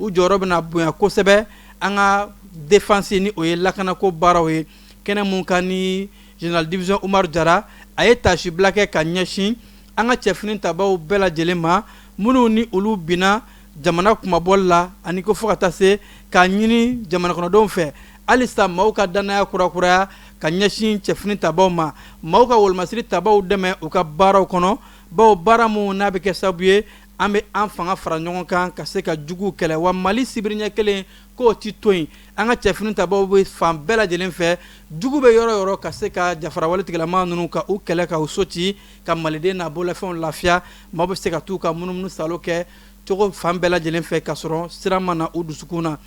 U jɔyɔrɔ bɛna bonya kosɛbɛ an ka défense, ni o ye lakanako baaraw ye. Kɛnɛ mun kan ni général division Umaru Jara, a ye taasibila kɛ ka ɲɛsin an ka cɛfini tabaw bɛɛ lajɛlen ma, minnu ni olu binna jamana kunmabɔli la, ani ko fo ka taa se k'a ɲini jamana kɔnɔdenw fɛ halisa maaw ka dannaya kurakuraya ka ɲɛsin cɛfini tabaw ma, maaw ka wolomasiri tabaw dɛmɛ u ka baaraw kɔnɔ, bawo baara minnu n'a bɛ kɛ sababu ye an bɛ an fanga fara ɲɔgɔn kan ka se ka juguw kɛlɛ. Wa Mali sibiriɲɛ kelen k'o ti to yen, an ka cɛfini tabaw bɛ fan bɛɛ lajɛlen fɛ, jugu bɛ yɔrɔ yɔrɔ, ka se ka jafarawale tigilama ninnu ka u kɛlɛ, ka u so ci, ka maliden n'a bolofɛnw lafiya. Maaw bɛ se ka t'u ka munumunu salo kɛ cogo fan bɛɛ lajɛlen fɛ ka sɔrɔ siran ma na u dusukun na.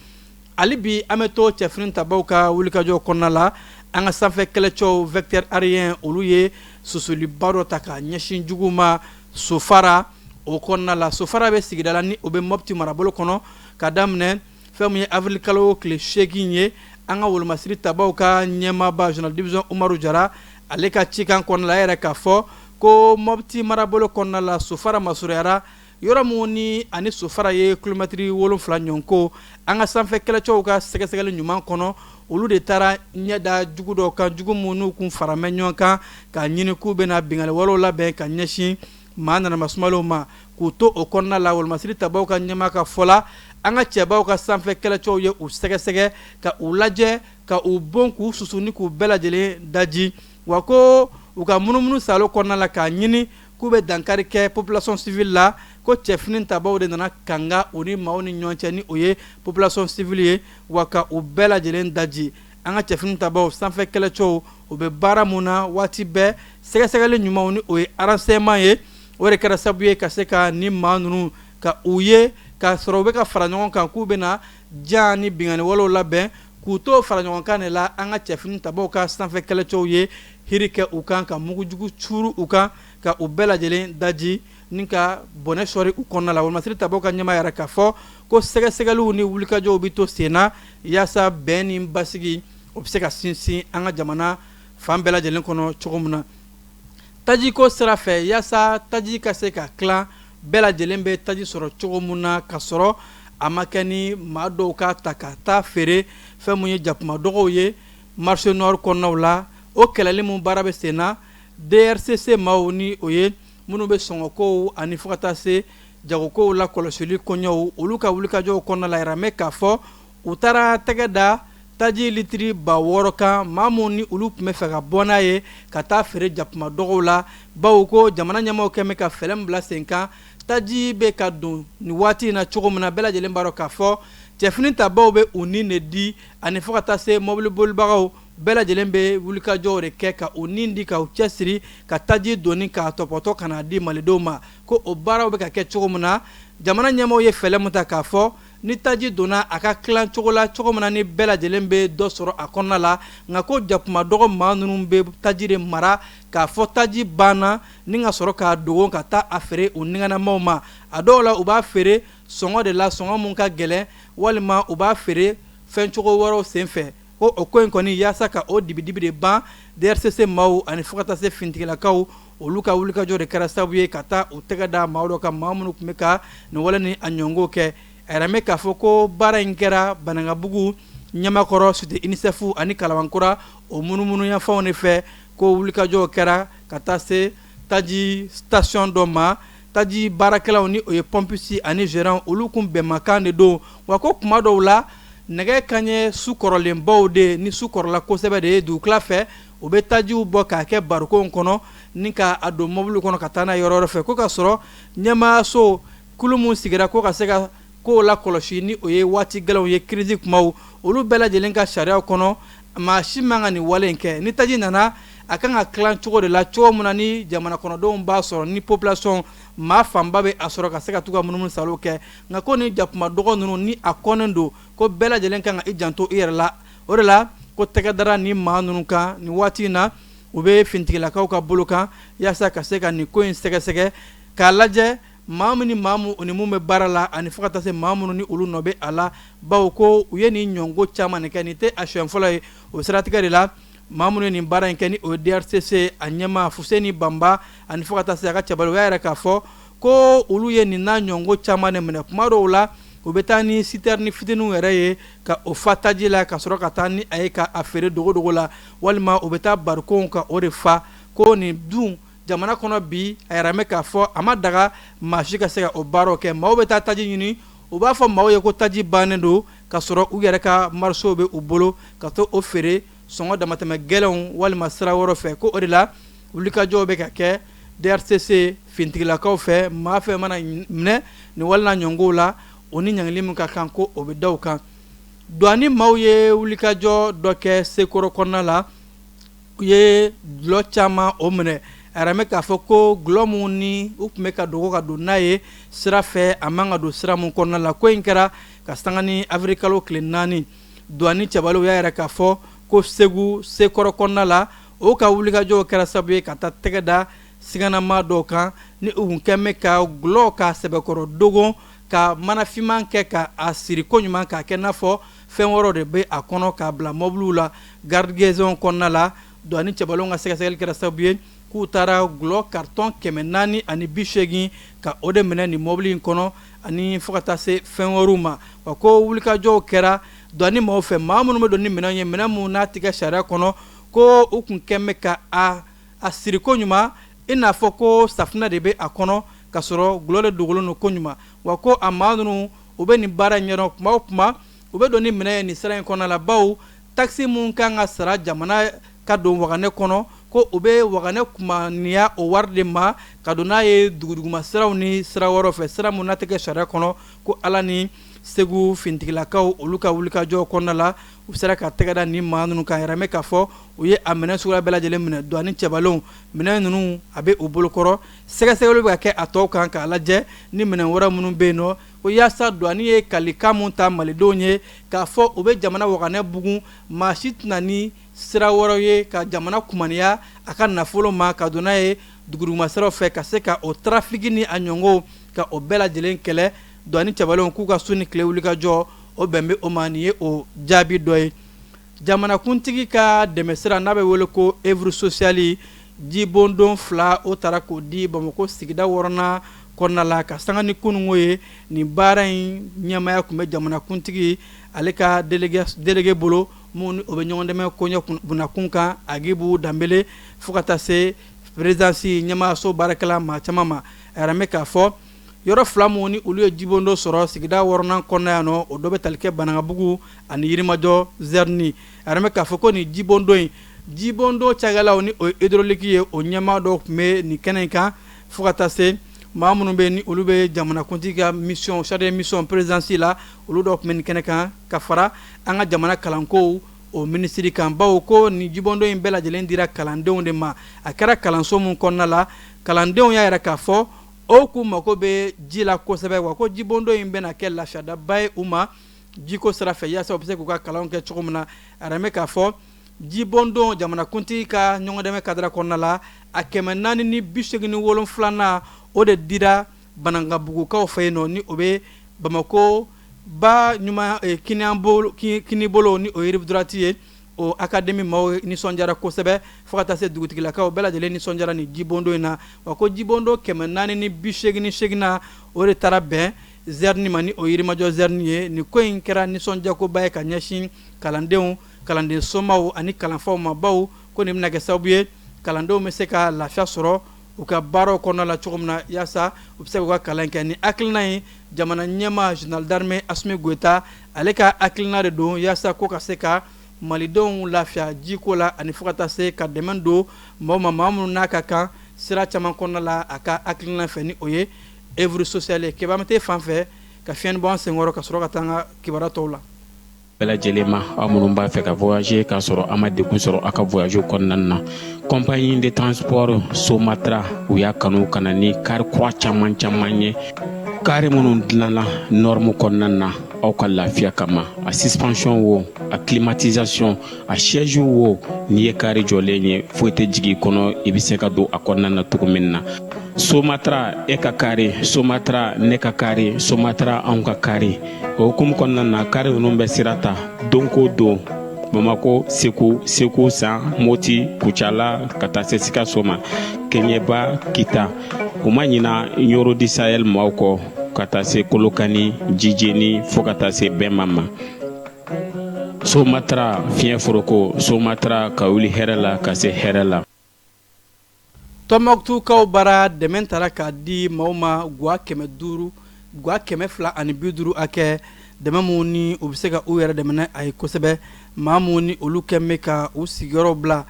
Hali bi an bɛ to cɛfini tabaw ka wulikajɔ kɔnɔna la. An ka sanfɛ kɛlɛcɛw vecteur aérien, olu ye susuliba dɔ ta ka ɲɛsin jugu ma Sofara o kɔnɔna la. Sofara bɛ sigida la ni o bɛ Mɔpti marabolo kɔnɔ. Ka daminɛ fɛn min ye avril kalo tile 8 ye, an ka wolomasiri tabaw ka ɲɛmaaba général division Umaru Jara, ale ka cikan kɔnɔna la, a yɛrɛ k'a fɔ ko Mɔpti marabolo kɔnɔna la, Sofara masurunyara yɔrɔ min ni ani Sofara ye kilomɛtiri 7 ɲɔgɔn ko, an ka sanfɛ kɛlɛcɛw ka sɛgɛsɛgɛli ɲuman kɔnɔ, olu de taara ɲɛ da jugu dɔ kan, jugu minnu kun fara mɛ ɲɔgɔn kan k'a ɲini k'u bɛna binkanni walew labɛn ka ɲɛsin maa nanama sumalenw ma. K'u to o kɔnɔna la, wolomasiri tabaw ka ɲɛmaa ka fɔ la, an ka cɛbaw ka sanfɛ kɛlɛcɛw ye u sɛgɛsɛgɛ, ka u lajɛ, ka u bon, k'u susu ni k'u bɛɛ lajɛlen daji. Wa ko u ka munumunu salo kɔnɔna la k'a ɲini k'u bɛ dankari kɛ population civile la, ko cɛfini tabaw de nana kanga u ni maaw ni ɲɔgɔn cɛ, ni o ye population civile ye, wa ka u bɛɛ lajɛlen daji. An ka cɛfini tabaw sanfɛ kɛlɛcɛw, u bɛ baara mun na waati bɛɛ, sɛgɛsɛgɛli ɲumanw, ni o ye renseignement ye, o de kɛra sababu ye ka se ka ni maa ninnu ka u ye k'a sɔrɔ u bɛ ka fara ɲɔgɔn kan k'u bɛna jan ni binkanni walew labɛn. K'u to fara ɲɔgɔn kan de la, an ka cɛfini tabaw ka sanfɛ kɛlɛcɛw ye hiri kɛ u kan, ka mugujugu cuuru u kan, ka u bɛɛ lajɛlen daji ni ka bɔnɛ sɔri u kɔnɔna la. Wolomasiri tabaw ka ɲɛmaa yɛrɛ k'a fɔ ko sɛgɛsɛgɛliw ni wulikajɔw bɛ to sen na yaasa bɛn ni basigi o bɛ se ka sinsin an ka jamana fan bɛɛ lajɛlen kɔnɔ cogo min na. Tajiko sira fɛ, yaasa taji ka se ka tilan, bɛɛ lajɛlen bɛ taji sɔrɔ cogo min na ka sɔrɔ a ma kɛ ni maa dɔw ka ta ka taa feere fɛn mun ye jakuma dɔgɔw ye marché noir kɔnɔnaw la, o kɛlɛli mun baara bɛ sen na, DRCC maaw, ni o ye minnu bɛ sɔngɔkow ani fo ka taa se jagokow la kɔlɔsili koɲɛw, olu ka wulikajɔw kɔnɔna la, yɛrɛ k'a fɔ u taara tɛgɛ da taji litiri 6000 kan, maa minnu ni olu tun bɛ fɛ ka bɔ n'a ye ka taa feere jakuma dɔgɔw la, bawo ko jamana ɲɛmaaw kɛlen bɛ ka fɛɛrɛ min bila sen kan, taji bɛ ka don nin waati in na cogo min na, bɛɛ lajɛlen b'a dɔn k'a fɔ cɛfini tabaw bɛ u ni de di, ani fo ka taa se mɔbili bolibagaw bɛɛ lajɛlen bɛ wulikajɔw de kɛ ka u ni di, ka u cɛsiri ka taji doni k'a tɔpɔtɔ ka n'a di malidenw ma. Ko o baaraw bɛ ka kɛ cogo min na, jamana ɲɛmaaw ye fɛɛrɛ min ta k'a fɔ ni taji donna a ka tilan cogo la cogo min na ni bɛɛ lajɛlen bɛ dɔ sɔrɔ a kɔnɔna la, nka ko jakuma dɔgɔ maa ninnu bɛ taji de mara k'a fɔ taji banna ni ka sɔrɔ k'a dogo ka taa a feere u niganamaw ma. A dɔw la, u b'a feere sɔngɔ de la, sɔngɔ mun ka gɛlɛn, walima u b'a feere fɛn cogo wɛrɛw senfɛ. Ko o ko in kɔni, yaasa ka o dibidibi de ban, DRCC maaw ani fo ka taa se finitigilakaw, olu ka wulikajɔ de kɛra sababu ye ka taa u tɛgɛ da maa dɔ kan, maa minnu tun bɛ ka nin wale ni a ɲɔngo kɛ. A yɛrɛ bɛ k'a fɔ ko baara in kɛra Banankabugu, Ɲamakɔrɔ, cité UNICEF ani Kalabankura, o munumunuyanfanw de fɛ. Ko wulikajɔw kɛra ka taa se taji station dɔ ma. Taji baarakɛlaw, ni o ye pompiste ani gérant, olu kun bɛnmakan de don. Wa ko kuma dɔw la, nɛgɛ kanɲɛ su kɔrɔlenbaw de ni su kɔrɔla kosɛbɛ de ye, dugukila fɛ, u bɛ tajiw bɔ k'a kɛ barikow kɔnɔ ni k'a don mɔbili kɔnɔ ka taa n'a yɔrɔ wɛrɛ fɛ. Ko ka sɔrɔ ɲɛmaayaso kulu min sigira ko ka se ka kow la kɔlɔsi, ni o ye waati gɛlɛnw ye, crise kumaw, olu bɛɛ lajɛlen ka sariya kɔnɔ, maa si man ka nin wale in kɛ. Ni taji nana, a kan ka tilan cogo de la, cogo min na ni jamana kɔnɔdenw b'a sɔrɔ, ni population maa fanba bɛ a sɔrɔ ka se ka t'u ka munumunu salo kɛ. Nka ko ni jakuma dɔgɔ ninnu ni a kɔnnen don, ko bɛɛ lajɛlen kan ka i janto i yɛrɛ la. O de la ko tɛgɛ dara ni maa ninnu kan nin waati in na, u bɛ finitigilakaw ka bolo kan yaasa ka se ka nin ko in sɛgɛsɛgɛ k'a lajɛ, maa min ni maa min ni mun bɛ baara la, ani fo ka taa se maa minnu ni olu nɔ bɛ a la, bawo ko u ye nin ɲɔngo caman de kɛ, nin tɛ a siɲɛ fɔlɔ ye. O siratigɛ de la, maa minnu ye nin baara in kɛ, ni o ye DRCC a ɲɛmaa Fuseni Banba ani fo ka taa se a ka cɛbaliw, u y'a yɛrɛ k'a fɔ ko olu ye nin n'a ɲɔngo caman de minɛ. Kuma dɔw la, U bɛ taa ni citerne fitininw yɛrɛ ye ka o fa taji la ka sɔrɔ ka taa ni a ye ka a feere dogodogo la, walima u bɛ taa barikon ka o de fa. Ko nin dun jamana kɔnɔ bi, a yɛrɛ bɛ k'a fɔ a ma daga maa si ka se ka o baaraw kɛ. Maaw bɛ taa taji ɲini, u b'a fɔ maaw ye ko taji bannen don, ka sɔrɔ u yɛrɛ ka marisow bɛ u bolo ka to o feere sɔngɔ damatɛmɛ gɛlɛnw walima sira wɛrɛ fɛ. Ko o de la wulikajɔw bɛ ka kɛ DRCC finitigilakaw fɛ. Maa fɛn mana minɛ nin walima ɲɔngow la, o ni ɲangili min ka kan, ko o bɛ da u kan. Douane maaw ye wulikajɔ dɔ kɛ Sekɔrɔ kɔnɔna la, u ye dɔlɔ caman o minɛ. A yɛrɛ bɛ k'a fɔ ko dɔlɔ minnu ni u tun bɛ ka dogo ka don n'a ye sira fɛ, a man ka don sira min kɔnɔna la. Ko in kɛra ka sanga ni avril kalo tile 4. Douane cɛbaliw y'a yɛrɛ k'a fɔ ko Segu Sekɔrɔ kɔnɔna la, o ka wulikajɔw kɛra sababu ye ka taa tɛgɛ da siganama dɔw kan ni u tun kɛn bɛ ka dɔlɔ ka sɛbɛkɔrɔ dogo, ka manafinman kɛ ka a siri ko ɲuman k'a kɛ n'a fɔ fɛn wɛrɛw de bɛ a kɔnɔ, k'a bila mɔbiliw la garde-gazon kɔnɔna la. Douane cɛbalenw ka sɛgɛsɛgɛli kɛra sababu ye k'u taara dɔlɔ carton 480 ka o de minɛ nin mɔbili in kɔnɔ, ani fo ka taa se fɛn wɛrɛw ma. Wa ko wulikajɔw kɛra douane maaw fɛ, maa minnu bɛ don ni minɛn ye, minɛn minnu n'a tɛ kɛ sariya kɔnɔ, ko u tun kɛn bɛ ka a siri ko ɲuman i n'a fɔ ko safunɛ de bɛ a kɔnɔ, ka sɔrɔ dɔlɔ de dogolen don ko ɲuman. Wa ko a maa ninnu, u bɛ nin baara in ɲɛdɔn. Kuma o kuma, u bɛ don ni minɛn ye nin sira in kɔnɔna la, bawo taxe min kan ka sara jamana ka don waganɛ kɔnɔ, ko u bɛ waganɛ kumaniya o wari de ma ka don n'a ye duguduguma siraw ni sira wɛrɛw fɛ, sira min n'a tɛ kɛ sariya kɔnɔ. Ko Ala ni Segu finitigilakaw, olu ka wulikajɔ kɔnɔna la, u sera ka tɛgɛ da nin maa ninnu kan. Yɛrɛ k'a fɔ u ye a minɛn suguya bɛɛ lajɛlen minɛ. Douane cɛbalenw, minɛn ninnu a bɛ u bolokɔrɔ, sɛgɛsɛgɛli bɛ ka kɛ a tɔw kan k'a lajɛ ni minɛn wɛrɛ minnu bɛ yen nɔ, ko yaasa douane ye kalikan min ta malidenw ye k'a fɔ u bɛ jamana waganɛ bugun, maa si tɛna ni sira wɛrɛ ye ka jamana kumaniya a ka nafolo ma ka don n'a ye duguduguma siraw fɛ, ka se ka o trafic ni a ɲɔngow ka o bɛɛ lajɛlen kɛlɛ. Douane cɛbalenw k'u ka su ni tile wulikajɔ, o bɛn bɛ o ma. Nin ye o jaabi dɔ ye. Jamanakuntigi ka dɛmɛsira n'a bɛ wele ko œuvre sociale, jibondon 2 o taara k'o di Bamakɔ sigida wɔɔrɔnan kɔnɔna la ka sanga ni kununko ye. Nin baara in ɲɛmaaya tun bɛ jamanakuntigi ale ka délégué bolo, minnu o bɛ ɲɔgɔn dɛmɛ koɲɛ bunakun kan, Agibu Danbele, fo ka taa se présidence ɲɛmaayaso baarakɛla maa caman ma. A yɛrɛ bɛ k'a fɔ yɔrɔ 2 minnu ni olu ye jibondon sɔrɔ sigida wɔɔrɔnan kɔnɔna yan nɔ, o dɔ bɛ tali kɛ Banankabugu ani Yirimajɔ zɛrini. A yɛrɛ bɛ k'a fɔ ko nin jibondon in, jibondon cakɛlaw ni o ye hydraulique ye, o ɲɛmaa dɔw tun bɛ nin kɛnɛ in kan, fo ka taa se maa minnu bɛ ni olu bɛ jamanakuntigi ka mission chargé mission présidence la, olu dɔw tun bɛ nin kɛnɛ kan, ka fara an ka jamana kalankow o minisiri kan, bawo ko nin jibondon in bɛɛ lajɛlen dira kalandenw de ma. A kɛra kalanso min kɔnɔna la, kalandenw y'a yɛrɛ k'a fɔ o k'u mako bɛ ji la kosɛbɛ, wa ko jibondon in bɛna kɛ lafiyadaba ye u ma jiko sira fɛ, yaasa u bɛ se k'u ka kalanw kɛ cogo min na. A yɛrɛ bɛ k'a fɔ jibondon jamanakuntigi ka ɲɔgɔndɛmɛ cadre kɔnɔna la, a 487nan o de dira Banankabugukaw fɛ yen nɔ, ni o bɛ Bamakɔ ba ɲuman kinibolo, ni o ye rive droite ye. O académie maaw nisɔndiyara kosɛbɛ, fo ka taa se dugutigilakaw bɛɛ lajɛlen nisɔndiyara nin jibondon in na. Wa ko jibondon 488nan o de taara bɛn zɛrini ma, ni o Yirimajɔ zɛrini ye. Nin ko in kɛra nisɔndiyakoba ye ka ɲɛsin kalandenw, kalanden somaw ani kalanfaw ma, bawo ko nin bɛna kɛ sababu ye kalandenw bɛ se ka lafiya sɔrɔ u ka baaraw kɔnɔna la cogo min na, yaasa u bɛ se k'u ka kalan kɛ. Ni hakilina ye jamana ɲɛmaa général d'armée Asimi Goyita ale ka hakilina de don, yaasa ko ka se ka malidenw lafiya jiko la, ani fo ka taa se ka dɛmɛ don maaw ma, maa minnu n'a ka kan sira caman kɔnɔna la, a ka hakilina fɛ, ni o ye œuvre sociale ye. Keba te fan fɛ ka fiɲɛ bɔ an senkɔrɔ ka sɔrɔ ka taa an ka kibaruya tɔw la. Bɛɛ lajɛlen ma, aw minnu b'a fɛ ka voyager k'a sɔrɔ a ma degun sɔrɔ aw ka voyage kɔnɔna na, compagnie de transport Somatra, u y'a kanu ka na ni car kura caman caman ye, car minnu dilanna norme kɔnɔna na aw ka lafiya kama. A suspension wo, a climatisation, a siège wo, n'i ye car jɔlen ye, foyi tɛ jigin i kɔnɔ, i bɛ se ka don a kɔnɔna na cogo min na. Somatra, e ka car Somatra, ne ka car Somatra, anw ka car. O hukumu kɔnɔna na, car ninnu bɛ sira ta don ko don Bamako, Segu, Segu San, Moti, Kucala, ka taa se Sikaso ma, Keɲeba, Kita. U ma ɲina Ɲoro du Sahel maaw kɔ. ka taa se Kolokani, Jijeni fo ka taa se Bɛma ma. Somatra fiɲɛ foroko, Somatra ka wuli hɛrɛ la ka se hɛrɛ la. Tɔnbɔkutukaw bara dɛmɛ taara k'a di maaw ma gwa 500, gwa 250 hakɛ, dɛmɛ minnu ni u bɛ se ka u yɛrɛ dɛmɛ a ye kosɛbɛ. Maa minnu ni olu kɛlen bɛ ka u sigiyɔrɔ bila,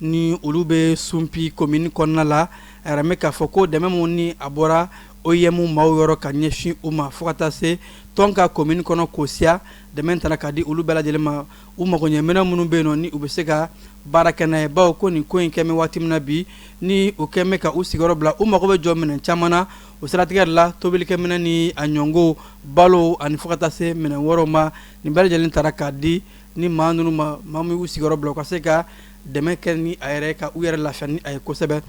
ni olu bɛ Sunpi komini kɔnɔna la, a yɛrɛ bɛ k'a fɔ ko dɛmɛ minnu ni a bɔra OIM maaw yɔrɔ ka ɲɛsin u ma, fo ka taa se tɔn ka komini kɔnɔ Kosiya, dɛmɛ taara k'a di olu bɛɛ lajɛlen ma, u magoɲɛminɛn minnu bɛ yen nɔ ni u bɛ se ka baara kɛ n'a ye, bawo ko nin ko in kɛlen bɛ waati min na bi, ni u kɛlen bɛ ka u sigiyɔrɔ bila, u mago bɛ jɔ minɛn caman na. O siratigɛ de la, tobilikɛminɛn ni a ɲɔngo, balo ani fo ka taa se minɛn wɛrɛw ma, nin bɛɛ lajɛlen taara k'a di ni maa ninnu ma, maa minnu y'u sigiyɔrɔ bila, u ka se ka dɛmɛ kɛ ni a yɛrɛ, ka u yɛrɛ lafiya ni a ye kosɛbɛ.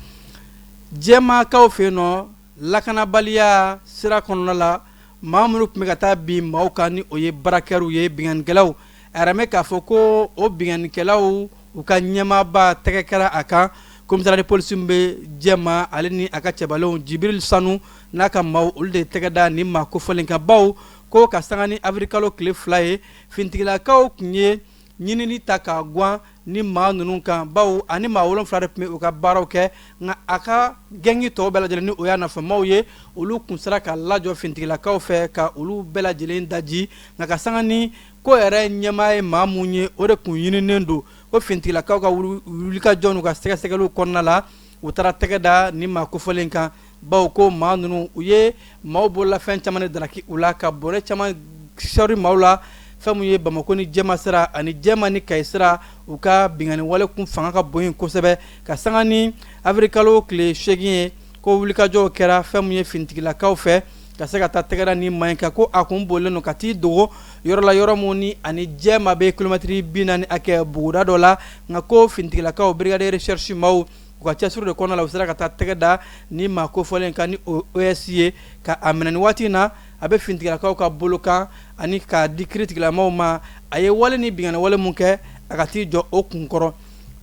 Jɛmakaw fɛ yen nɔ, lakanabaliya sira kɔnɔna la, maa minnu tun bɛ ka taa bin maaw kan, ni o ye braqueurs ye, binkannikɛlaw, a yɛrɛ bɛ k'a fɔ ko o binkannikɛlaw, u ka ɲɛmaaba tɛgɛ kɛra a kan. Commissariat de police min bɛ Jɛma, ale ni a ka cɛbalenw, Jibril Sanu n'a ka maaw, olu de tɛgɛ da nin maa kofɔlen kan, bawo ko ka sanga ni avril kalo tile 2 ye, finitigilakaw tun ye ɲinini ta ka gwan ni maa ninnu kan, bawo ani maa 7 de tun bɛ u ka baaraw kɛ, nka a ka gɛngi tɔw bɛɛ lajɛlen, ni o y'a nɔfɛmaw ye, olu kun sera ka lajɔ finitigilakaw fɛ ka olu bɛɛ lajɛlen daji. Nka ka sanga ni ko yɛrɛ ɲɛmaa ye maa mun ye, o de kun ɲininen don, ko finitigilakaw ka wulikajɔ n'u ka sɛgɛsɛgɛliw kɔnɔna la, u taara tɛgɛ da ni maa kofɔlen kan, bawo ko maa ninnu, u ye maaw bololafɛn caman de daraki u la, ka bɔnɛ caman sɔri maaw la. Fɛn min ye Bamakɔ ni Jɛma sira ani Jɛma ni Kayi sira, u ka binkanni wale kun fanga ka bon yen kosɛbɛ. Ka sanga ni avril kalo tile 8 ye, ko wulikajɔw kɛra fɛn min ye finitigilakaw fɛ ka se ka taa tɛgɛ da ni maa in kan, ko a kun bolilen don ka t'i dogo yɔrɔ la, yɔrɔ min ni ani Jɛma bɛ kilomɛtiri 40 hakɛ, buguda dɔ la. Nka ko finitigilakaw, brigade de recherche maaw, u ka cɛsiri de kɔnɔna la, u sera ka taa tɛgɛ da ni maa kofɔlen kan, ni OS ye, ka a minɛ. Ni waati in na, a bɛ finitigilakaw ka bolo kan ani k'a di kiiritigilamaw ma. A ye wale ni binkanni wale mun kɛ, a ka t'i jɔ o kun kɔrɔ.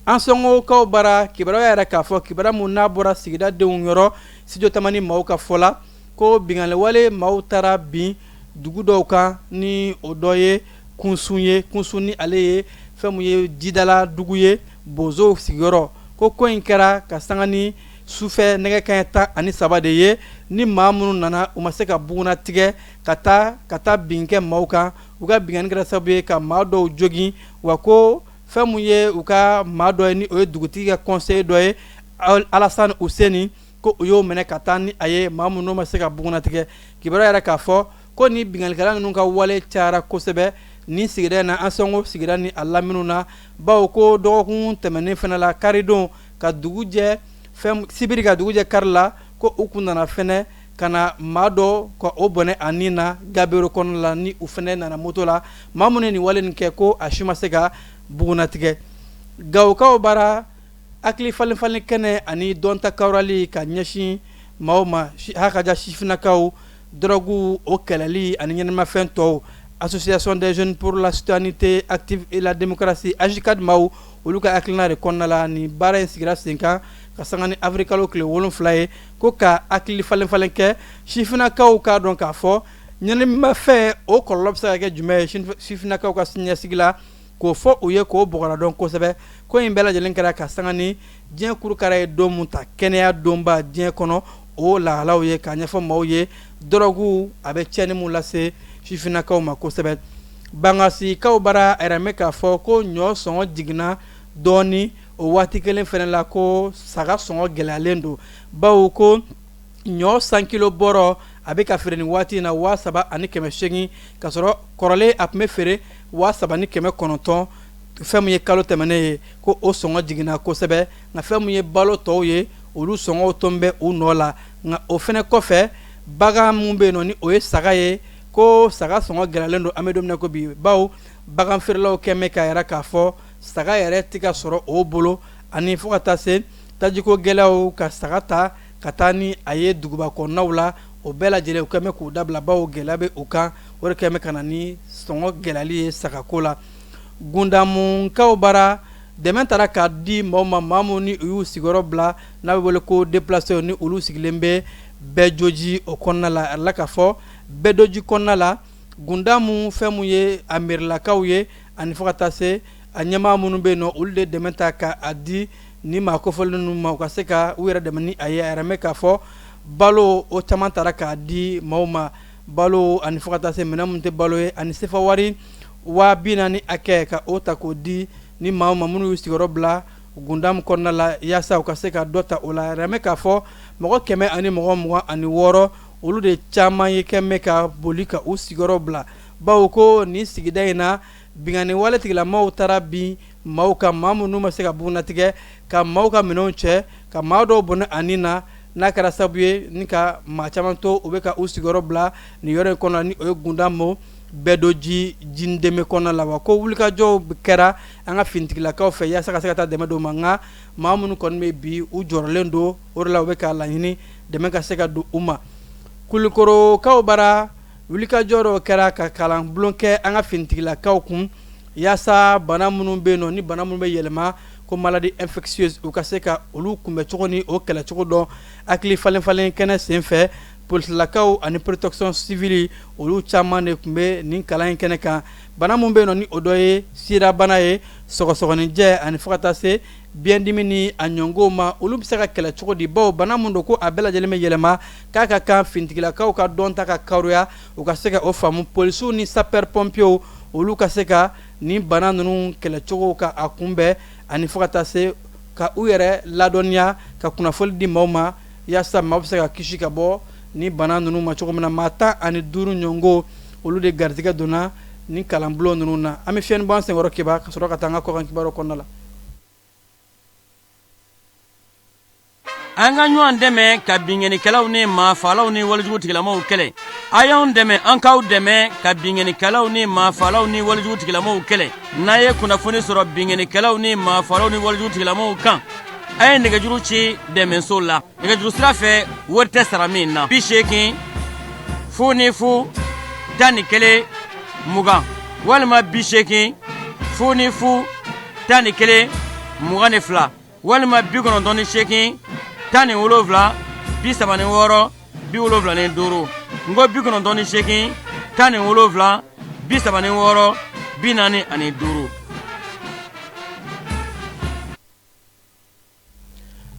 Ansɔngokaw bara, kibaruya yɛrɛ k'a fɔ, kibaruya mun n'a bɔra sigida denw yɔrɔ, Studio Tamani maaw ka fɔ la, ko binkanni wale maaw taara bin dugu dɔw kan, ni o dɔ ye Kunsun ye. Kunsun ni ale ye fɛn mun ye jidala dugu ye, bozow sigiyɔrɔ. Ko in kɛra ka sanga ni sufɛ nɛgɛ kanɲɛ 13 de ye. Ni maa minnu nana, u ma se ka bugunna tigɛ ka taa bin kɛ maaw kan. U ka binkanni kɛra sababu ye ka maa dɔw jogin. Wa ko fɛn mun ye u ka maa dɔ ye, ni o ye dugutigi ka conseiller dɔ ye, Alasani Useni, ko u y'o minɛ ka taa ni a ye, maa minnu ma se ka bugunna tigɛ. Kibaruya yɛrɛ k'a fɔ ko ni binkannikɛla ninnu ka wale cayara kosɛbɛ ni sigida in na, Ansɔngo sigida ni a laminiw na, bawo ko dɔgɔkun tɛmɛnen fana la, karidon ka dugu jɛ fɛn, sibiri ka dugu jɛ kari la, ko u kun nana fɛnɛ ka na maa dɔ ka o bɔnɛ a ni na Gabero kɔnɔ la, ni u fɛnɛ nana moto la. Maa minnu ye nin wale nin kɛ, ko a si ma se ka bugunnatigɛ. Gawokaw bara, hakili falen falen kɛnɛ ani dɔnta kawurali ka ɲɛsin maaw ma, hakaja sifinnakaw, dɔrɔgu o kɛlɛli ani ɲɛnamafɛn tɔw, Association des jeunes pour la citoyenneté active et la démocratie, AJCAD maaw, olu ka hakilina de kɔnɔna la, nin baara in sigira sen kan ka sanga ni avril kalo tile 7 ye, ko ka hakili falen falen kɛ sifinnakaw k'a dɔn k'a fɔ ɲɛnamafɛn o kɔlɔlɔ bɛ se ka kɛ jumɛn ye sifinnakaw ka siniɲɛsigi la, k'o fɔ u ye, k'o bɔgɔra dɔn kosɛbɛ. Ko in bɛɛ lajɛlen kɛra ka sanga ni diɲɛ kurukara ye don mun ta kɛnɛya donba diɲɛ kɔnɔ, o lahalaw ye, k'a ɲɛfɔ maaw ye dɔrɔgu a bɛ tiɲɛni mun lase sifinnakaw ma kosɛbɛ. Bangasikaw bara, a yɛrɛ bɛ k'a fɔ ko ɲɔ sɔngɔ jiginna dɔɔni, o waati kelen fana la, ko saga sɔngɔ gɛlɛyalen don, bawo ko ɲɔ 100 kilo bɔrɔ a bɛ ka feere nin waati in na 3800, ka sɔrɔ kɔrɔlen a tun bɛ feere 3900. Fɛn min ye kalo tɛmɛnen ye, ko o sɔngɔ jiginna kosɛbɛ. Nka fɛn min ye balo tɔw ye, olu sɔngɔw tɔn bɛ u nɔ la. Nka o fana kɔfɛ, bagan min bɛ yen nɔ, ni o ye saga ye, ko saga sɔngɔ gɛlɛyalen don an bɛ don min na ko bi, bawo bagan feerelaw kɛn bɛ k'a yira k'a fɔ saga yɛrɛ tɛ ka sɔrɔ o bolo, ani fo ka taa se tajiko gɛlɛyaw ka saga ta ka taa ni a ye duguba kɔnɔnaw la, o bɛɛ lajɛlen u kɛn bɛ k'u dabila, bawo gɛlɛya bɛ u kan. O de kɛn bɛ ka na ni sɔngɔ gɛlɛyali ye sagako la. Gundamukaw bara, dɛmɛ taara k'a di maaw ma, maa minnu ni u y'u sigiyɔrɔ bila, n'a bɛ wele ko déplacés, ni olu sigilen bɛ bɛɛ joji o kɔnɔna la. A la k'a fɔ Bɛdoji kɔnɔna la Gundamu, fɛn mun ye a merilakaw ye ani fo ka taa se a ɲɛmaa minnu bɛ yen nɔ, olu de dɛmɛ ta ka a di ni maa kofɔlen ninnu ma, u ka se ka u yɛrɛ dɛmɛ ni a ye. A yɛrɛ k'a fɔ balo o caman taara k'a di maaw ma, balo ani fo ka taa se minɛn minnu tɛ balo ye, ani sefa wari 40 000 hakɛ ka o ta k'o di ni maaw ma minnu y'u sigiyɔrɔ bila Gundamu kɔnɔna la, yaasa u ka se ka dɔ ta o la. A yɛrɛ k'a fɔ mɔgɔ 126, olu de caman ye kɛmɛ bɛ ka boli ka u sigiyɔrɔ bila, bawo ko nin sigida in na, binkanni wale tigilamaw taara bin maaw kan, maa minnu ma se ka bugunnatigɛ, ka maaw ka minɛnw cɛ, ka maa dɔw bɔnɛ a ni na. N'a kɛra sababu ye ni ka maa caman to u bɛ ka u sigiyɔrɔ bila nin yɔrɔ in kɔnɔ, ni o ye Gundamu Bɛdoji Jindeme kɔnɔna la. Wa ko wulikajɔw kɛra an ka finitigilakaw fɛ yaasa ka se ka taa dɛmɛ don ma, nka maa minnu kɔni bɛ bi, u jɔrɔlen don. O de la u bɛ k'a laɲini dɛmɛ ka se ka don u ma. Kulikɔrɔkaw bara, wulikajɔ dɔw kɛra ka kalanbulon kɛ an ka finitigilakaw kun, yaasa bana minnu bɛ yen nɔ, ni bana minnu bɛ yɛlɛma ko maladie infectieuse, u ka se ka olu kunbɛcogo ni o kɛlɛcogo dɔn. Hakili falen falen kɛnɛ senfɛ, polisilakaw ani protection civile, olu caman de tun bɛ nin kalan in kɛnɛ kan. Bana minnu bɛ yen nɔ, ni o dɔ ye sirabana ye, sɔgɔsɔgɔninjɛ ani fo ka taa se biyɛndimi ni a ɲɔgɔnw ma, olu bɛ se ka kɛlɛ cogo di? Bawo bana min don ko a bɛɛ lajɛlen bɛ yɛlɛma, k'a ka kan finitigilakaw ka dɔn ta ka karoya, u ka se ka o faamu, polisiw ni sapeur pompiers, olu ka se ka nin bana ninnu kɛlɛcogo ka a kunbɛn, ani fo ka taa se ka u yɛrɛ ladɔnniya, ka kunnafoni di maaw ma, yaasa maaw bɛ se ka kisi ka bɔ ni bana ninnu ma cogo min na. Maa 15 ɲɔgɔn, olu de garijɛgɛ donna ni kalanbulon ninnu na. An bɛ fiɲɛ bɔ an senkɔrɔ kiba, ka sɔrɔ ka taa an ka kɔkan kibaru kɔnɔna la. An ka ɲɔgɔn dɛmɛ ka binkannikɛlaw ni maafaalaw ni walejugu tigilamaw kɛlɛ. A y'anw dɛmɛ, an k'aw dɛmɛ ka binkannikɛlaw ni maafaalaw ni walejugu tigilamaw kɛlɛ. N'a ye kunnafoni sɔrɔ binkannikɛlaw ni maafaalaw ni walejugu tigilamaw kan, a ye nɛgɛjuru ci dɛmɛso la nɛgɛjuru sira fɛ, wari tɛ sara min na: 80 00 11 20 walima 80 00 11 22 walima 98 17 36 75. N ko 98 17 36 45.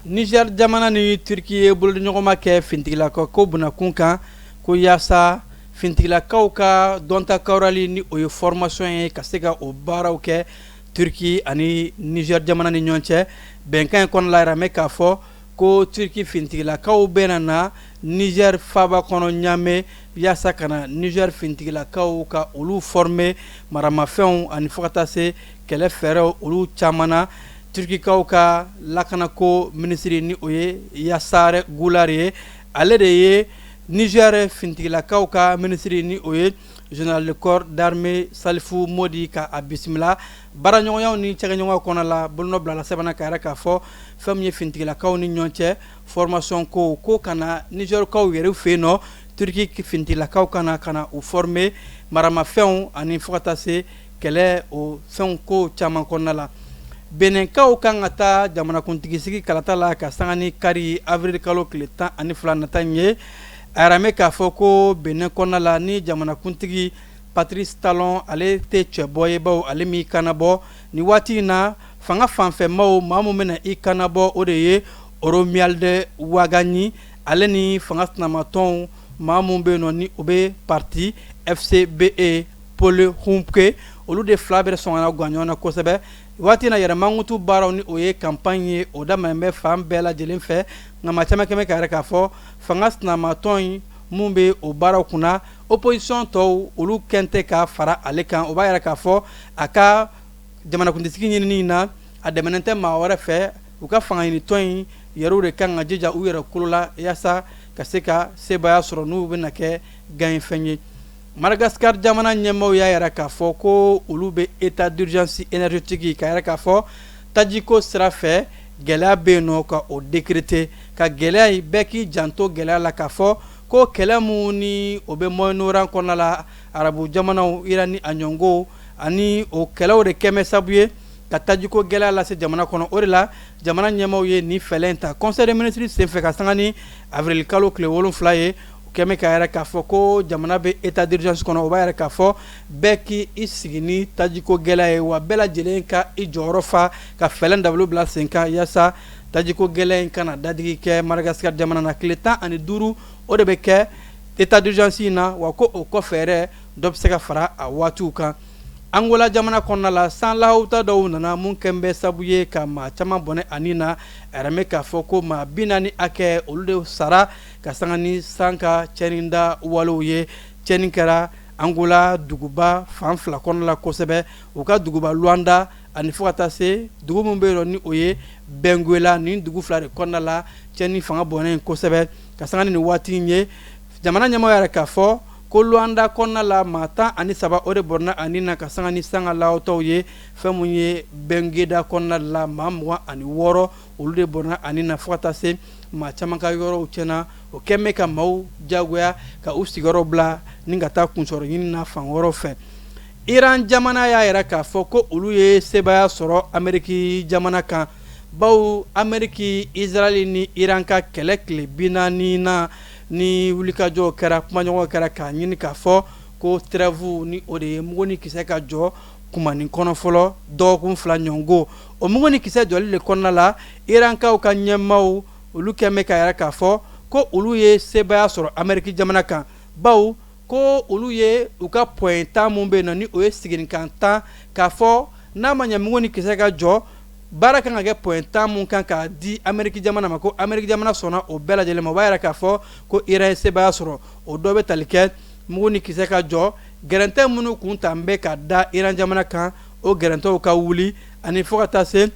Niger jamana ni Turki ye bolodiɲɔgɔnma kɛ finitigilakaw ko bunakun kan, ko yaasa finitigilakaw ka dɔnta kawurali, ni o ye formation ye, ka se ka o baaraw kɛ Turki ani Niger jamana ni ɲɔgɔn cɛ. Bɛnkan in kɔnɔna la, yɛrɛ k'a fɔ ko Turki finitigilakaw bɛna na Niger faaba kɔnɔ Ɲame, yaasa ka na Niger finitigilakaw ka olu former maramafɛnw ani fo ka taa se kɛlɛ fɛɛrɛw olu caman na. Turkikaw ka lakanako minisiri, ni o ye Yasar Guler ye, ale de ye Niger finitigilakaw ka minisiri, ni o ye général de corps d'armée Salifu Modi, ka a bisimila. Baaraɲɔgɔnyaw ni cɛkɛɲɔgɔnya kɔnɔ la, bolonɔ bilala sɛbɛn na ka yɛrɛ k'a fɔ fɛn min ye finitigilakaw ni ɲɔgɔn cɛ formation ko ka na Nizɛrikaw yɛrɛ fɛ yen nɔ, Turki finitigilakaw ka na ka na u former maramafɛnw ani fo ka taa se kɛlɛ o fɛnw ko caman kɔnɔna la. Benɛnkaw kan ka taa jamanakuntigi sigi kalata la ka sanga ni kari avril kalo tile 12 nata in ye. A yɛrɛ k'a fɔ ko Benɛn kɔnɔna la, ni jamanakuntigi Patrice Talon, ale tɛ cɛbɔ ye, bawo ale m'i kannabɔ nin waati in na. Fanga fanfɛmaw, maa min bɛna i kannabɔ, o de ye Romuald Wadagni, ale ni fanga sinamatɔnw, maa min bɛ yen nɔ ni o bɛ parti FCBE Paul Hounkpè, olu de fila bɛ sɔn ka gan ɲɔgɔn na kosɛbɛ waati in na. Yɛrɛ mankutu baaraw, ni o ye campagne ye, o daminɛ bɛ fan bɛɛ lajɛlen fɛ, nka maa caman kɛmɛ ka yɛrɛ k'a fɔ fanga sinamatɔn in mun bɛ o baaraw kunna, opposition tɔw olu kɛn tɛ ka fara ale kan. O b'a yira k'a fɔ a ka jamanakuntigisigi ɲinini na, a dɛmɛnen tɛ maa wɛrɛ fɛ. U ka fanga ɲinitɔn in yɛrɛw de kan ka jija u yɛrɛ kolo la yaasa ka se ka sebaaya sɔrɔ, n'u bɛna kɛ gagnefɛn ye. Madagascar jamana ɲɛmaaw y'a yira k'a fɔ ko olu bɛ état d'urgence énergétique, ka yira k'a fɔ tajiko sira fɛ gɛlɛya bɛ yen nɔ, ka o décréter, ka gɛlɛya in, bɛɛ k'i janto gɛlɛya la, k'a fɔ ko kɛlɛ mun ni o bɛ Moyen-Orient kɔnɔna la, arabu jamanaw, Iran ni a ɲɔgɔnw, ani o kɛlɛw de kɛmɛ sabu ye ka tajiko gɛlɛya lase jamana kɔnɔ. O de la jamana ɲɛmaaw ye nin fɛɛrɛ in ta conseil des ministres senfɛ ka sanga ni avril kalo tile 7 ye. Kɛmɛ k'a yira k'a fɔ ko jamana bɛ état d'urgence kɔnɔ. O b'a yira k'a fɔ bɛɛ k'i sigi ni tajiko gɛlɛya ye, wa bɛɛ lajɛlen ka i jɔyɔrɔ fa ka fɛɛrɛ dabali bila sen kan yaasa tajiko gɛlɛya in kana dadigi kɛ Madagascar jamana na. Tile 15, o de bɛ kɛ état d'urgence in na, wa ko o kɔfɛ yɛrɛ, dɔ bɛ se ka fara a waatiw kan. Angola jamana kɔnɔna la, san lahawuta dɔw nana mun kɛ bɛ sabu ye ka maa caman bɔnɛ a ni na. A yɛrɛ k'a fɔ ko maa 40 hakɛ, olu de sara ka sanga ni san ka cɛnida walew ye. Cɛnni kɛra Angola duguba fan fila kɔnɔna la kosɛbɛ, u ka duguba Luanda ani fo ka taa se dugu min bɛ yen ni o ye Benguela. Nin dugu fila de kɔnɔna la, cɛnni fanga bonyana kosɛbɛ. Ka sanga ni nin waati in ye, jamana ɲɛmɔgɔ yɛrɛ k'a fɔ ko Luanda kɔnɔna la, maa 13, o de bɔnɛna a ni na ka sanga ni san ka lahawutaw ye. Fɛn mun ye Benguela kɔnɔna la, maa 26, olu de bɔnɛna a ni na, fo ka taa se maa caman ka yɔrɔw tiɲɛna. O kɛlen bɛ ka maaw jagoya ka u sigiyɔrɔ bila ni ka taa kunsɔrɔ ɲini na fan wɛrɛw fɛ. Iran jamana y'a yira k'a fɔ ko olu ye sebaaya sɔrɔ Ameriki jamana kan, bawo Ameriki, Israɛl ni Iran ka kɛlɛ tile 40 na ni wulikajɔw kɛra, kumaɲɔgɔn kɛra k'a ɲini k'a fɔ ko trêve ni o de ye mugu ni kisɛ ka jɔ kumanin kɔnɔ fɔlɔ dɔgɔkun 2 ɲɔgɔn. O mugu ni kisɛ jɔli de kɔnɔna la, Irankaw ka ɲɛmaaw, olu kɛlen bɛ k'a yira k'a fɔ ko olu ye sebaaya sɔrɔ Ameriki jamana kan, bawo ko olu ye u ka point 10 mun bɛ yen nɔ, ni o ye siginikan 10, k'a fɔ n'a ma ɲɛ mugu ni kisɛ ka jɔ, baara kan ka kɛ point 10 mun kan k'a di Ameriki jamana ma, ko Ameriki jamana sɔnna o bɛɛ lajɛlen ma. O b'a yira k'a fɔ ko Iran ye sebaaya sɔrɔ. O dɔ bɛ tali kɛ mugu ni kisɛ ka jɔ, gɛrɛntɛ minnu kun ta bɛ ka da Iran jamana kan, o gɛrɛntɛw ka wuli, ani fo ka taa se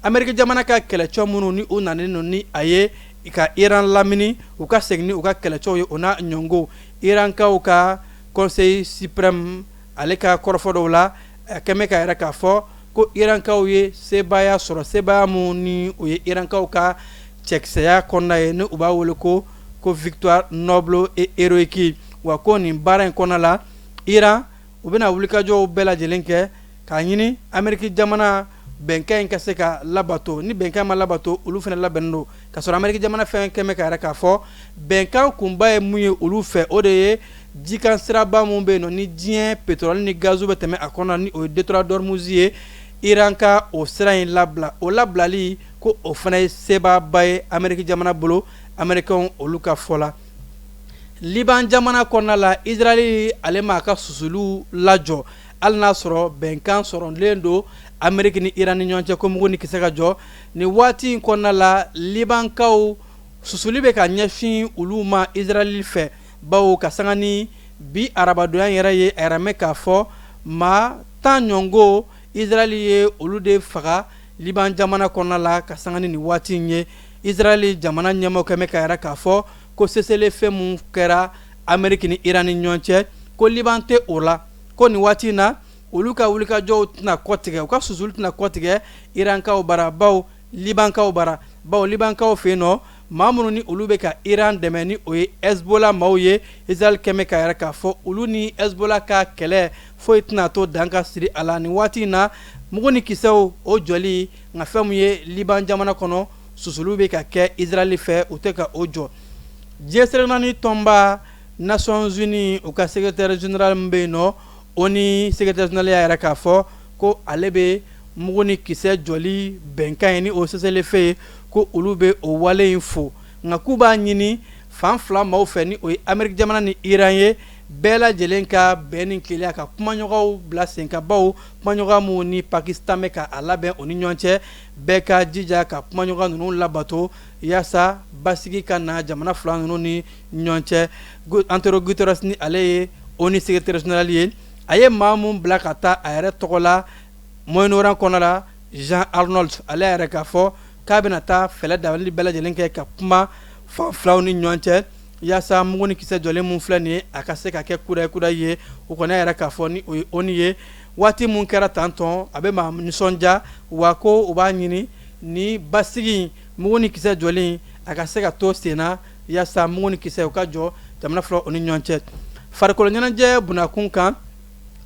Ameriki jamana ka kɛlɛcɛ minnu ni u nanen don ni a ye ka Iran lamini, u ka segin ni u ka kɛlɛcɛw ye, o n'a ɲɔgɔn. Irankaw ka conseil suprême, ale ka kɔrɔfɔ dɔw la, a kɛmɛ k'a yira k'a fɔ ko Irankaw ye sebaaya sɔrɔ, sebaaya mun ni o ye Irankaw ka cɛkisɛya kɔnɔna ye, ni u b'a wele ko victoire noble et héroïque. Wa ko nin baara in kɔnɔna la, Iran u bɛna wulikajɔw bɛɛ lajɛlen kɛ k'a ɲini Ameriki jamana bɛnkan in ka se ka labato. Ni bɛnkan ma labato, olu fana labɛnnen don. Ka sɔrɔ Ameriki jamana fɛn kɛmɛ ka yira k'a fɔ bɛnkan kunba ye mun ye olu fɛ, o de ye jikan siraba mun bɛ yen nɔ ni diɲɛ pétrole ni gaz bɛ tɛmɛ a kɔnɔ, ni o ye détroit d'Ormuz ye, Iran ka o sira in labila. O labilali ko o fana ye sebaaba ye Ameriki jamana bolo, Américains olu ka fɔ la. Liban jamana kɔnɔna la, Israël ale ma a ka susuliw lajɔ, hali n'a sɔrɔ bɛnkan sɔrɔlen don Ameriki ni Iran ni ɲɔgɔn cɛ ko mugu ni kisɛ ka jɔ. Nin waati in kɔnɔna la, Libankaw susuli bɛ ka ɲɛsin olu ma Israël fɛ, bawo ka sanga ni bi arabadonya yɛrɛ ye, a yɛrɛ mɛn k'a fɔ maa 10 ɲɔgɔn, Israël ye olu de faga Liban jamana kɔnɔna la. Ka sanga ni nin waati in ye, Israël jamana ɲɛmɔgɔ kɛmɛ k'a yira k'a fɔ ko cessez-le-feu mun kɛra Ameriki ni Iran ni ɲɔgɔn cɛ, ko Liban tɛ o la, ko nin waati in na, olu ka wulikajɔw tɛna kɔtigɛ, u ka susuli tɛna kɔtigɛ Irankaw bara, baw Libankaw bara, bawo Libankaw fɛ yen nɔ, maa minnu ni olu bɛ ka Iran dɛmɛ, ni o ye Hezbollah maaw ye, Israël kɛmɛ k'a yira k'a fɔ olu ni Hezbollah ka kɛlɛ foyi tɛna to dan ka siri a la nin waati in na, mugu ni kisɛw o jɔli. Nka fɛn min ye Liban jamana kɔnɔ, susuli bɛ ka kɛ Israël fɛ, u tɛ ka o jɔ. Diɲɛ seleke naani tɔnba, Nations Unies, u ka secrétaire général min bɛ yen nɔ, ONU secrétaire général y'a yira k'a fɔ ko ale bɛ mugu ni kisɛ jɔli bɛnkan ye, ni o cessez-le-feu ye, ko olu bɛ o wale in fo, nka k'u b'a ɲini fan fila maaw fɛ, ni o ye Ameriki jamana ni Iran ye, bɛɛ lajɛlen ka bɛn ni kelenya ka kumaɲɔgɔnw bila sen kan, bawo kumaɲɔgɔn minnu ni Pakistan bɛ ka a labɛn o ni ɲɔgɔn cɛ, bɛɛ ka jija ka kumaɲɔgɔn ninnu labato yaasa basigi ka na jamana fila ninnu ni ɲɔgɔn cɛ. Antonio Guterres, ni ale ye ONU secrétaire général ye, a ye maa mun bila ka taa a yɛrɛ tɔgɔ la Moyen-Orient kɔnɔ la, Jean Arnault, ale yɛrɛ k'a fɔ k'a bɛna taa fɛlɛ dabali bɛɛ lajɛlen kɛ ka kuma fan filaw ni ɲɔgɔn cɛ yaasa mugu ni kisɛ jɔlen mun filɛ nin ye, a ka se ka kɛ kudayi kudayi ye. O kɔni yɛrɛ k'a fɔ ni o ye ONU ye, waati mun kɛra tantɔn, a bɛ maa nisɔndiya, wa ko u b'a ɲini ni basigi, mugu ni kisɛ jɔlen, a ka se ka to sen na yaasa mugu ni kisɛ u ka jɔ jamana fila o ni ɲɔgɔn cɛ. Farikolo ɲɛnajɛ bunakun kan,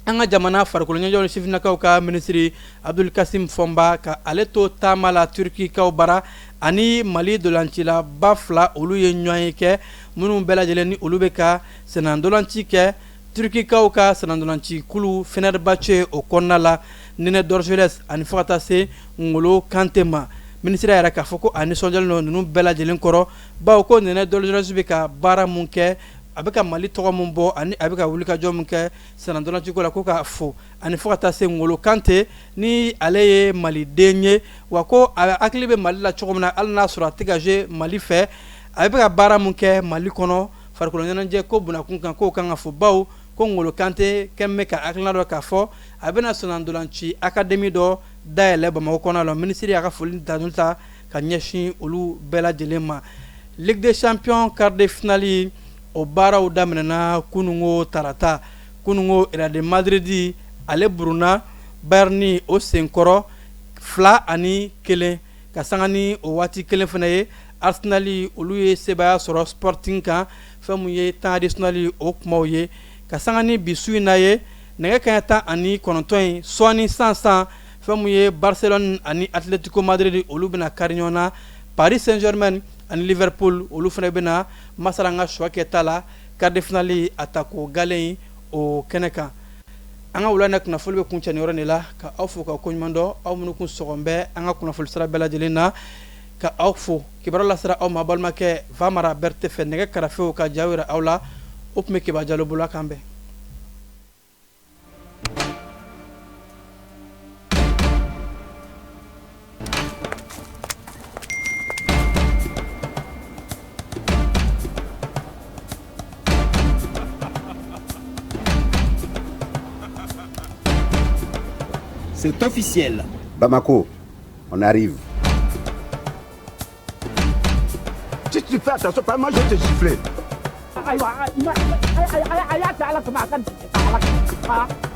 An ka jamana farikolo ɲɛnajɛw ni sifinnakaw ka minisiri Abdul Kasim Fɔnba ka ale to taama la Turkikaw bara ani Mali dolancilaba fila olu ye ɲɔgɔn ye kɛ minnu bɛɛ lajɛlen ni olu bɛ ka sennantolanci kɛ Turkikaw ka sennantolanci kulu Fenerbahçe o kɔnɔna la Nene Dorgeles ani fo ka taa se Ngolo Kante ma. Minisiri y'a yira k'a fɔ ko a nisɔndiyalen don ninnu bɛɛ lajɛlen kɔrɔ bawo ko Nene Dorgeles bɛ ka baara mun kɛ, a bɛ ka Mali tɔgɔ mun bɔ ani a bɛ ka wulikajɔ mun kɛ sennantolanciko la ko k'a fo ani fo ka taa se Ngolo Kante ni ale ye maliden ye wa ko a hakili bɛ Mali la cogo min na hali n'a sɔrɔ a tɛ ka jouer Mali fɛ a bɛ ka baara mun kɛ Mali kɔnɔ farikolo ɲɛnajɛ ko bunakun kan k'o kan ka fo bawo ko Ngolo Kante kɛlen bɛ ka hakilina dɔ k'a fɔ a bɛna sennantolanci académie dɔ dayɛlɛ Bamakɔ kɔnɔ la. Minisiri y'a ka foli tanuni ta ka ɲɛsin olu bɛɛ lajɛlen ma. Ligue des champions quart de finale o baaraw daminɛna kununko tarata. Kununko Real de Madrid ale burunna Bayern o senkɔrɔ 2-1 ka sanga ni o waati kelen fana ye. Arsenal olu ye sebaaya sɔrɔ Sporting kan fɛn mun ye temps additionnel o kumaw ye ka sanga ni bi su in na ye nɛgɛ kanɲɛ 19 in sɔɔni sisan fɛn mun ye Barcelone ani Atletico Madrid olu bɛna kari ɲɔgɔn na. Paris Saint-Germain ani Liverpool olu fana bɛna masala an ka choix kɛta la quart de finale a tako galen o kɛnɛ kan. An ka wula in na kunnafoli bɛ kuncɛ nin yɔrɔ de la ka aw fo ka koɲuman dɔn aw minnu kun sɔgɔn bɛ an ka kunnafoli sira bɛɛ lajɛlen na ka aw fo. Kibaruya lasera aw ma balimakɛ Famara Berete fɛ nɛgɛ karafew ka ja jira aw la o tun bɛ Keba Jalo bolo k'an bɛn. C'est officiel. Bamako, on arrive. Si tu fais attention, pas moi je vais te gifler. Ayiwa, a y'a cɛ ala kama a ka ala.